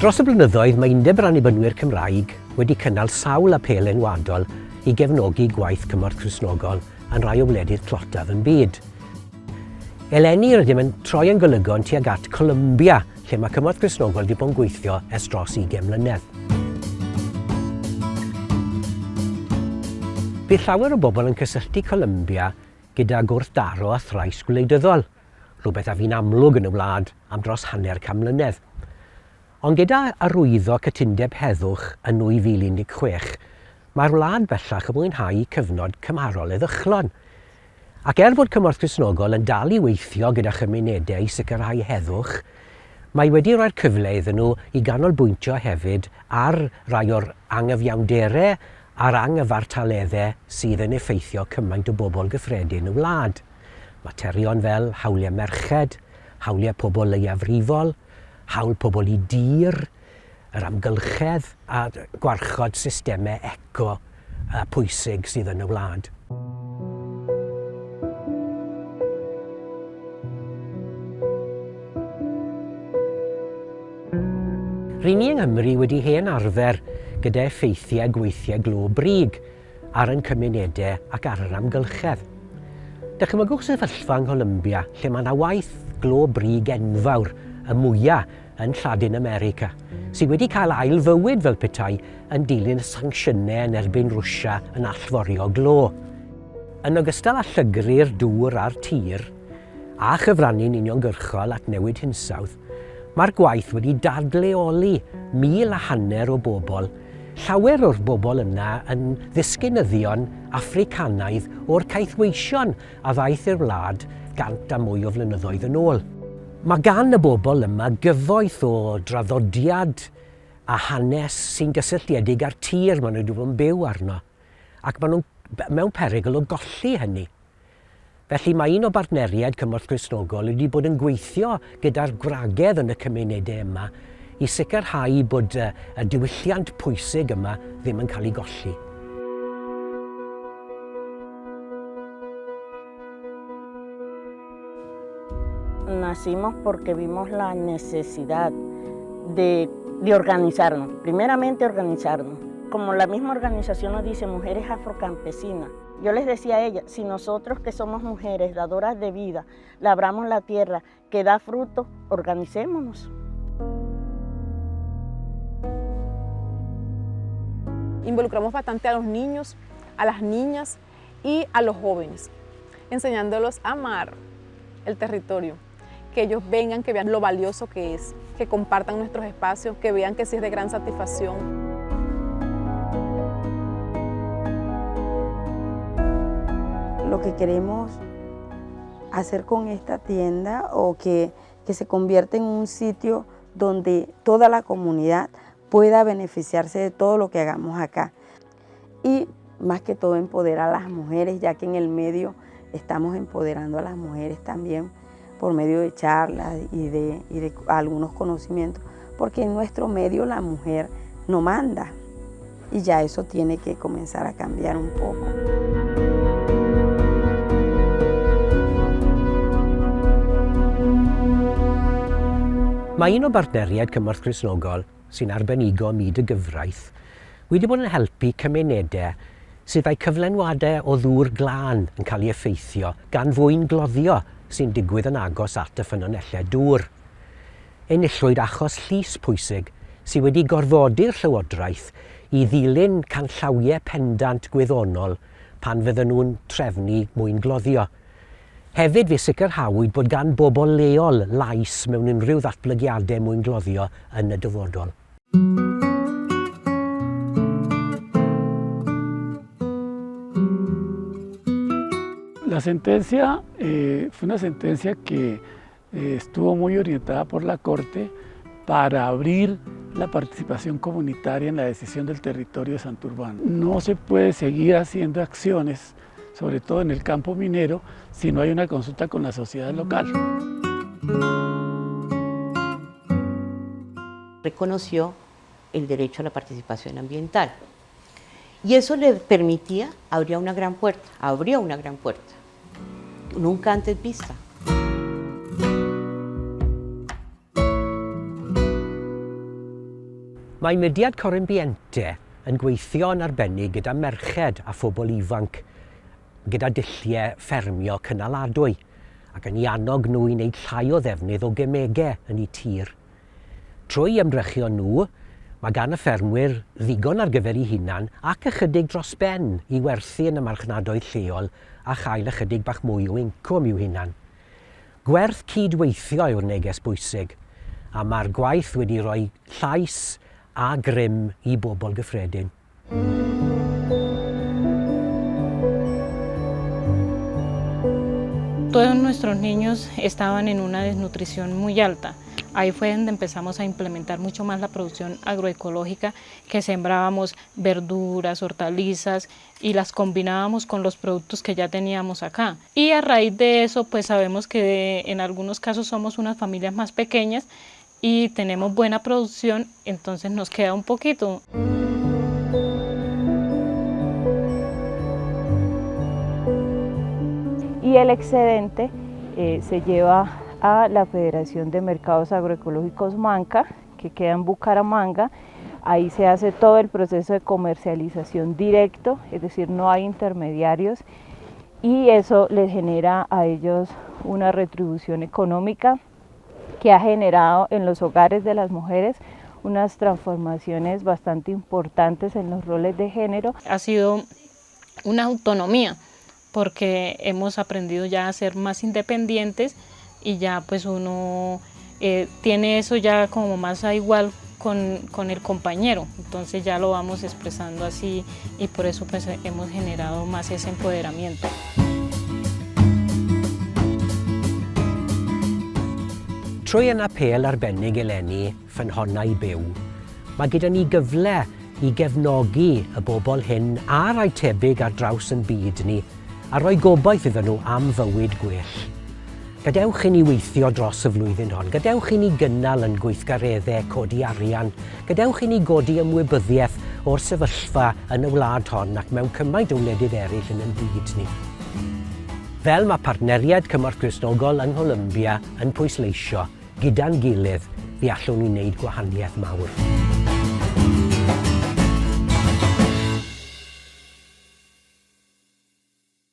Dros y blynyddoedd mae Undeb yr Annibynwyr Cymraeg wedi cynnal sawl apêl enwadol i gefnogi gwaith Cymorth Cristnogol yn rhai o wledydd tlotaf yn byd. Eleni rydym yn troi ein golygon tuag at Columbia, lle mae Cymorth Cristnogol wedi bod yn gweithio ers dros 20 mlynedd. Bydd llawer o bobl yn cysylltu Columbia gyda gwrthdaro a thrais gwleidyddol, rhywbeth a fu'n amlwg yn y wlad am dros hanner can mlynedd. Ond gyda arwyddo cytundeb heddwch yn 2016, mae'r wlad bellach yn mwynhau cyfnod cymharol heddychlon. Ac er bod Cymorth Cristnogol yn dal i weithio gyda chymunedau i sicrhau heddwch, mae wedi rhoi'r cyfle iddyn nhw i ganolbwyntio hefyd ar rai o'r anghyfiawnderau a'r anghyfartaleddau sydd yn effeithio cymaint o bobl gyffredin y wlad. Materion fel hawliau merched, hawliau pobl leiafrifol, hawl pobl i dir, yr amgylchedd a gwarchod systemau eco pwysig sydd yn y wlad. Ry'n ni yng Nghymru wedi hen arfer gyda effeithiau gweithiau glo brig ar ein cymunedau ac ar yr amgylchedd. Dychmygwch sefyllfa yng Ngholumbia lle mae yna waith glo brig enfawr, y mwya yn Lladin America, sydd wedi cael ail fywyd fel petai yn dilyn y sancsiynau yn erbyn Rwsia yn allforio glo. Yn ogystal â llygru'r dŵr a'r tir, a chyfrannu'n uniongyrchol at newid hinsawdd, mae'r gwaith wedi dadleoli 1,500 o bobl, llawer o'r bobl yna yn ddisgynyddion Affricanaidd o'r caethweision a ddaeth i'r wlad gant a mwy o flynyddoedd yn ôl. Mae gan y bobl yma gyfoeth o draddodiad a hanes sy'n gysylltiedig â'r tir maen nhw wedi bod yn byw arno, ac maen nhw mewn perygl o golli hynny. Felly mae un o bartneriaid Cymorth Cristnogol wedi bod yn gweithio gyda'r gwragedd yn y cymunedau yma i sicrhau bod y diwylliant pwysig yma ddim yn cael ei golli. Nacimos porque vimos la necesidad de, de organizarnos, primeramente organizarnos. Como la misma organización nos dice, mujeres afrocampesinas, Yo les decía a ella, si nosotros que somos mujeres dadoras de vida, labramos la tierra que da fruto, organicémonos. Involucramos bastante a los niños, a las niñas y a los jóvenes, enseñándolos a amar el territorio, que ellos vengan, que vean lo valioso que es, que compartan nuestros espacios, que vean que sí es de gran satisfacción. Lo que queremos hacer con esta tienda o que, que se convierta en un sitio donde toda la comunidad pueda beneficiarse de todo lo que hagamos acá. Y más que todo empoderar a las mujeres, ya que en el medio estamos empoderando a las mujeres también por medio de charlas y de, y de algunos conocimientos, porque en nuestro medio la mujer no manda y ya eso tiene que comenzar a cambiar un poco. Mae un o bartneriaid Cymorth Cristnogol, sy'n arbenigo ym myd y gyfraith, wedi bod yn helpu cymunedau sydd â'u cyflenwadau o ddŵr glân yn cael ei effeithio gan fwyngloddio sy'n digwydd yn agos at y ffynonellau dŵr. Enillwyd achos llys pwysig sydd wedi gorfodi'r Llywodraeth i ddilyn canllawiau pendant gwyddonol pan fydden nhw'n trefnu mwyngloddio. Hefyd fe sicrhawyd bod gan bobl leol lais mewn unrhyw ddatblygiadau mwyngloddio yn y dyfodol. La sentencia eh, fue una sentencia que eh, estuvo muy orientada por la Corte para abrir la participación comunitaria en la decisión del territorio de Santurbán. No se puede seguir haciendo acciones, sobre todo en el campo minero, si no hay una consulta con la sociedad local. Reconoció el derecho a la participación ambiental. Y eso le permitía, abría una gran puerta, abrió una gran puerta, nunca antes vista. Mae mudiad Corimbiente yn gweithio yn arbennig gyda merched a phobl ifanc gyda dulliau ffermio cynaladwy ac yn i annog nhw i wneud llai o ddefnydd o gemegau yn eu tir. Trwy ymdrechion nhw, mae gan y ffermwyr ddigon ar gyfer eu hunan ac ychydig dros ben i werthu yn y marchnadoedd lleol a chael ychydig bach mwy o incwm i'w hunan. Gwerth cyd-weithio yw'r neges bwysig, a mae'r gwaith wedi rhoi llais a grym i bobl gyffredin. Todos nuestros niños estaban en una desnutrición muy alta. Ahí fue donde empezamos a implementar mucho más la producción agroecológica, que sembrábamos verduras, hortalizas y las combinábamos con los productos que ya teníamos acá. Y a raíz de eso, pues sabemos que en algunos casos somos unas familias más pequeñas y tenemos buena producción, entonces nos queda un poquito. Y el excedente se lleva a la Federación de Mercados Agroecológicos Manca, que queda en Bucaramanga. Ahí se hace todo el proceso de comercialización directo, es decir, no hay intermediarios, y eso les genera a ellos una retribución económica que ha generado en los hogares de las mujeres unas transformaciones bastante importantes en los roles de género. Ha sido una autonomía, porque hemos aprendido ya a ser más independientes y ya pues uno tiene eso ya como más a igual con el compañero, entonces ya lo vamos expresando así y por eso pues hemos generado más ese empoderamiento. Trwy ein apêl arbennig eleni, Ffynhonnau Byw, mae gyda ni gyfle i gefnogi y bobl hyn a rhai tebyg ar draws yn byd ni, a rhoi gobaith iddyn nhw am fywyd gwell. Gadewch i ni weithio dros y flwyddyn hon, gadewch i ni gynnal yn gweithgareddau codi arian, gadewch i ni godi ymwybyddiaeth o'r sefyllfa yn y wlad hon ac mewn cymaint o wledydd eraill yn ein byd ni. Fel mae partneriaid Cymorth Gristnogol yng Ngholumbia yn pwysleisio, gyda'n gilydd, fe allwn ni wneud gwahaniaeth mawr.